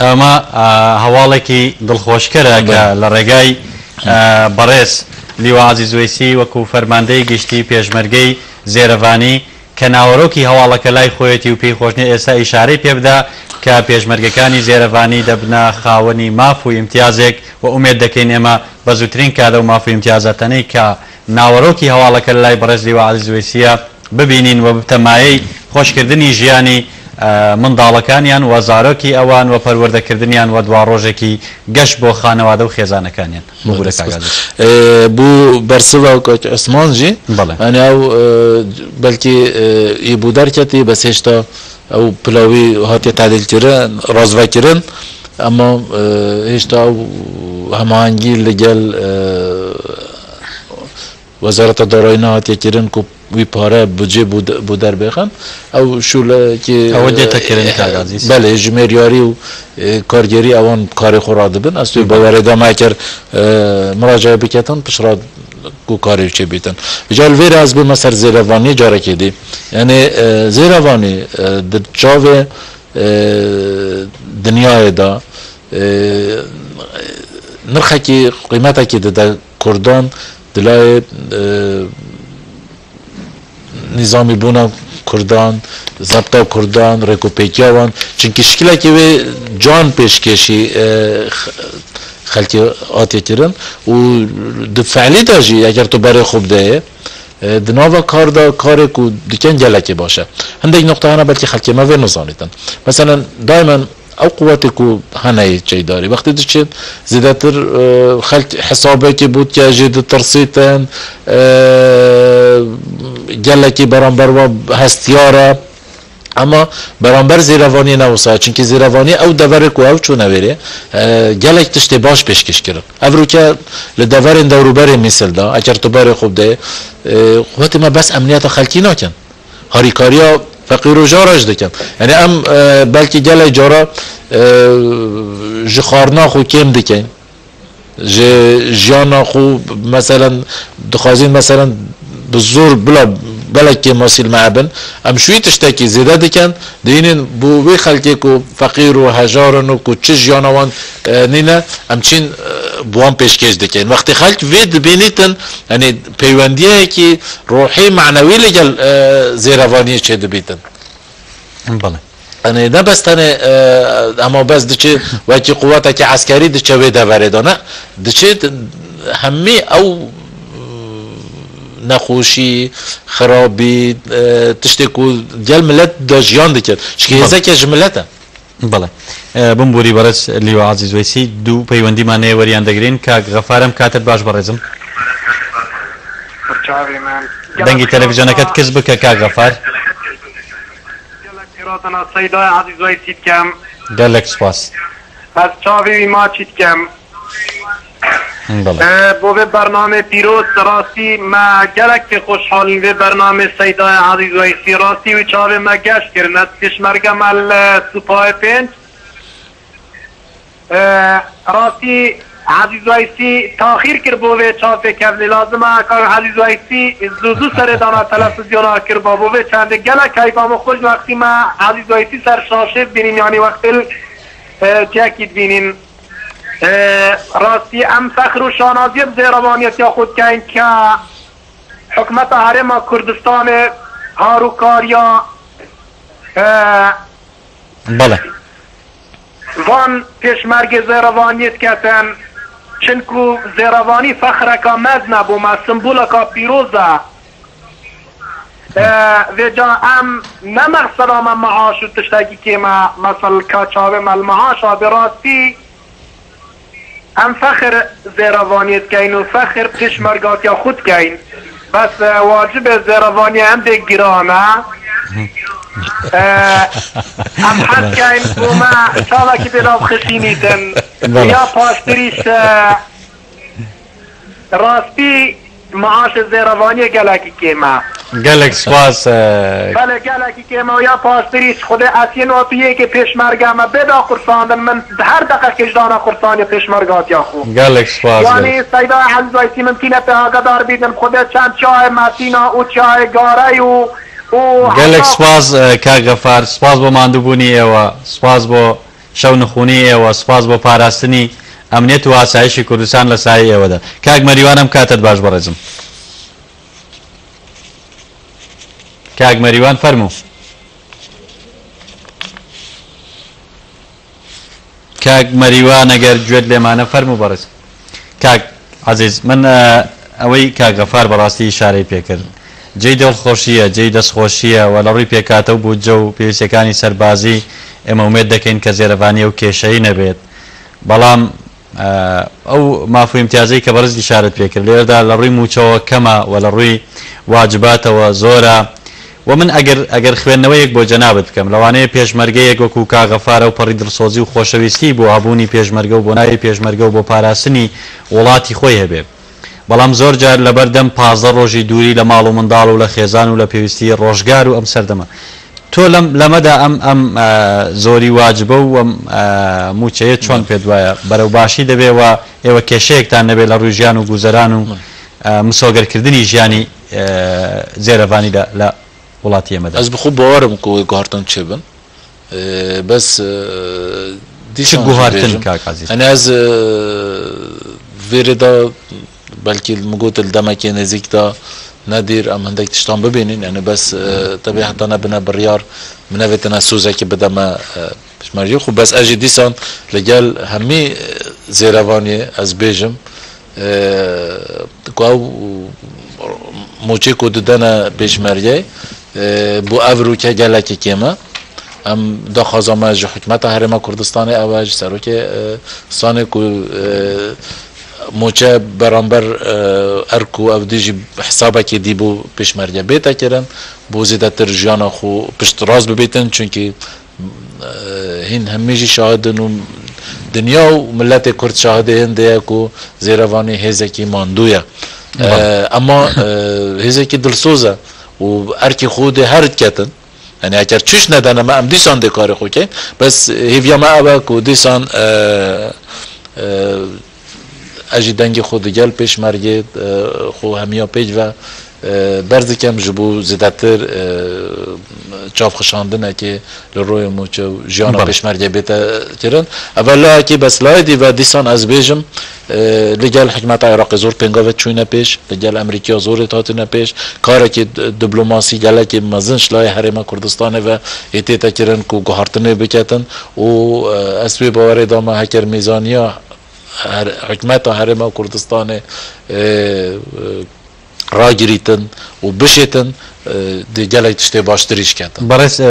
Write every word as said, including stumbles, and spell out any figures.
ئەمە، ئە، هەواڵێکی دڵخۆشکەرە کە لە ڕێگای، ئە، بەڕێز لیوا عەزیز وەیسی وەکو فەرماندەی گشتی پێشمەرگەی زێرەڤانی کە ناوەرۆکی هەواڵەکە لای خۆیەتی و پێی خۆش نییە ئێستا ئیشارەی پێ بدا کە پێشمەرگەکانی زێرەڤانی دەبنە خاوەنی ماف و ئیمتیازێک و ئومێد دەکەین ئێمە بە زووترین کات ئەو ماف و ئیمتیازاتانەی کە ناوەرۆکی هەواڵەکە لە لای بەڕێز لیوا عەزیز وەیسیە ببینین و ببتە مایەی خۆشکردنی ژیانی، ئە، منداڵەکانیان و زارۆکی ئەوان و پەروەردەکردنیان و دواڕۆژێکی گەشت بۆ خانەوادە و خێزانەکانیان. ببورە کاک عەزیز. ئێ، بوو بەرسڤا و کاک عوسمان جی. بەڵێ. یعنی ئەو، ئێ، بەلکی، ئێ، ئی بوو دەرکەتی، بەس هێشتا ئەو پلاوی هاتیە تەعدیلکردن، ڕازڤەکردن، ئەمما، ئێ، هێشتا ئەو هەماهەنگی لەگەل، ئێ، وەزارەتە دارایی نەهاتیە kirin ku wî pare budcê bû de-, bû derbêxin. Ew şûlekê, Ew dê te kirin, e, kak Azîz. Belê, jimêriyarî û, e, kargêrî ewan karê xwe radibin. Ez tu Belê. bawerê de me eger, e, miracayê biketin, pişt re ku karê çê bîtin. Îcar li vê re ez bûme ser zêrevaniyê carekê dî. Yanî, e, zêrevanî, e, di çavê, e, dinyayê de, e, nirxekî, qîmetekî dide Kurdan, di layê, e, nîzamîbûna Kurdan, zebta Kurdan, rêkûpêkiya wan. Çimkî şikilekî wê can pêşkêşî, e, x-, xelkê hatiye kirin û di fe'lî de jî eger tu berê xwe bideyê, e, di nava kar de karê ku dikin gelekî baş e. Hindek noqte hene belkî xelkê me vê nizanîtin. Meselen, daimen ew quwetê ku hene yê çeydarî. Wextê diçin zêdetir, e, xelk hesabekê bû dike jê ditirsîtin, e, gelekî beramber wan hestiyar e. Ema beramber zêrevaniyê ne wisa ye. Çimkî zêrevaniyê ew deverê ku ew çûne vêrê, e, gelek tiştê baş pêşkêş kirin. Ev rûke li deverên dewrûberê Mîsil de, eger tu berê xwe bidê, e, quwetê me bes emniyeta xelkî nakin. Harîkariya feqîr û jara jî dikin. Yanî em, e, belkî gelek cara, e, ji xwarina xwe kêm dikin. Ji jiyana xwe, meselen, dixwazin, meselen, bi zor bila belek kêmasî li me hebin. Em ji wî tiştekî zêde dikin. Dihînin bo wê xelkê ku feqîr û hejar in û ku çi jiyana wan, e, nîne, em çîn, e, bi wan pêşkêş dikin. Wextê xelk vê dibînîtin, yanî peywendiyeyekî ruhî, manewî li gel, e, zêrevaniyê çêdibîtin. Belê. Yanî ne bes tenê, e, hema bes diçe wekî quwetekî eskerî diçe wê deverê de, ne. Diçe hemî ew nexweşî, xirabî, e, tiştê ku gel milet de jiyan dike. Çikî Belê. hêzeke ji milet e. Belê. E, بمبووری بەڕێز لیوا عەزیز وەیسی، دوو پەیوەندیمان هەیە وەریان دەگرین. کاک غەفار، ئەم کاتت باش بەڕێزم. Çavê min. Dengê televîzyoneket kiz bike kak Xefar. Gelek pîrozana Seydayê Ezîz Weysî dikem. Gelek spas. Ez çavê wî maçî dikem. Belê. E, bo vê bernamê pîroz, rastî me gelek xweşhalîn vê bernamê Seydayê Ezîz Weysî. Rastî wî çavê me geş kirin. Ez pêşmerge me li Supayê Pênc. E, rastî Ezîz Weysî taxîr kir bo vê çavpêkevnê. Lazim e ka Ezîz Weysî zû zû serê dana televîzyona kiriba. Bo vê çendê gelek heyfa min xwe ji wextî me Ezîz Weysî ser şaşê dibînin, yanî wextê li, e, cihekî dibînin. E, rastî em fexr û şanaziyê bi zêrevaniyetiya xwe dikeyin ke hikûmeta Herêma Kurdistanê harûkariya, e, Belê. van pêşmergê zêrevaniyê diketin, çinku zêrevanî fexreka mezin e bo me, simboleka pîroz e. E, vêca em ne mexseda me meaş û tiştekî kêm e, mesel ka çavê me li meaş a, bi rastî em fexir zêrevaniyê dikeyin û fexir pêşmergatiya xwe dikeyin. Bes, e, wacibê zêrevaniyê hindek giran e. E, em hez keyin ku me çavekî bêlav xişînîtin. Belê. Ya paştirî se rastî maaşê zêrevaniyê gelekî kêm e. Gelek spas, e, Belê, gelekî kêm e û ya paştirî ji Xwedê ez yên û tu yekê pêşmerge me bê da qursandin, min di her deqekê ji dana qursanê pêşmergatiya xwe. Gelek spas, Yanî gelek. Seyda Ezîz Weysî mimkîn e te agadar bîtin, Xwedê çend çiyayê Mesîna û çiyayê Garey û, û Gelek heta spas, e, kak Xefar. Spas bo mandûbûnî êwa. Spas bo شەو نخونی ئێوە، سپاس بۆ پاراستنی ئەمنیەت و ئاسایشی کوردستان لە سایەی ئێوەدا. کاک مەریوان، ئەم کاتت باش بەڕێزم. کاک مەریوان، فەرموو. کاک مەریوان، ئەگەر گوێت لێمانە، فەرموو بەڕێز. کاک عەزیز، من، ئە، ئەوەی کاک غەفار بەڕاستی ئیشارەی پێکرد، جێی دڵخۆشیە، جێی دەستخۆشیە و لە ڕووی پێکاتە و بودجە و پێویستیەکانی سەربازی ئێمە ئومێد دەکەین کە زێرەڤانی ئەو کێشەی نەبێت. بەڵام، ئە، ئەو ماف و ئیمتیازەی کە بەڕێز ئیشارەت پێکرد، لێرەدا لە ڕووی موچەوە کەمە و لە ڕووی واجباتەوە زۆرە. و من ئەگەر، ئەگەر خوێندنەوەیەک بۆ جەنابت بکەم، لەوانەیە پێشمەرگەیەک وەکو کاغەفارە و پەڕی دڵسۆزی و خۆشەویستی بۆ هەبوونی پێشمەرگە و بۆ ناوی پێشمەرگە و بۆ پاراستنی وڵاتی خۆی هەبێ. بەڵام زۆر جار لەبەر دەم پازدە ڕۆژی دووری لە ماڵ و منداڵ و لە خێزان و لە پێویستی ڕۆژگار و ئەم سەردەمە. تۆ لەم، لەمەدا ئەم، ئەم، ئە، زۆری واجبە و ئەم، ئە، موچەیە چۆن بەڵێ. پێت وایە بەرەو باشی دەبێ و ئێوە کێشەیەکتان نەبێ لە ڕووی ژیان و گوزەران و، بەڵێ. ئە، مسۆگەرکردنی ژیانی، ئە، زێرەڤانی لە، لە وڵاتی ئێمەدا؟ Ez bi xwe bawer im ku wê guhartin çêbin. Ee, bes, e, Çi dîsan jî guhartin, bêjim. Kak Ezîz? Hani ez, e, vê rê de belkî min got li demekê nêzîk de nedîr em hindek tiştan bibînin. Yani bes, e, tevî heta nebine biryar, min nevêtine sozekî bide me, e, pişmeriyê xwe. Bes ez jî dîsan li gel hemî, e, zêrevaniyê ez bêjim, e, ku ew moçê ku didene pêşmergeyê, e, bo ev rûke gelekî kêm e. Em daxwaza me ji hikûmeta Herêma Kurdistanê ew e, ji serokê, e, Stanê ku, e, moçe beramber, e, erk û ev dî jî hesabekê dî bo pêşmerge bête kirin, bo zêdetir jiyana xwe piştrast bibîtin, çunkî, e, hîn hemî jî şahid in û dinya û miletê Kurd şahidê hindê ye ku Zêrevanî hêzekî mandû ye. Bale. E, ema, e, hêzekî dilsoz e û erkê xwe dê her diketin. Yani eger çûş nedene me, em dîsan dê karê xwe keyn. Bes hêviya me ew e ku dîsan, e, e, ez jî dengê xwe digel pêşmergê, e, xwe hemiya pêk ve, e, berz dikem ji bo zêdetir, e, çavxişandinekê li royê moçe û jiyana Bale. pêşmergê bête kirin. Ev e layekî, bes layê dî ve dîsan ez bêjim, e, li gel hikûmeta Iraqê zor pêngavê çûyne pêş, li gel Amerîkaya zor êt hatine pêş, karekî d-, diplomasî gelekî mezin ji layê Herêma Kurdistanê ve ê tête kirin ku guhartinê biketin û, e, ez wê bawerê da me heker mêzaniya her-, hikûmeta Herêma Kurdistanê, e, e, ragirîtin û bişêtin, e, dê gelek tiştê baştirî jî ketin. Berêz, e,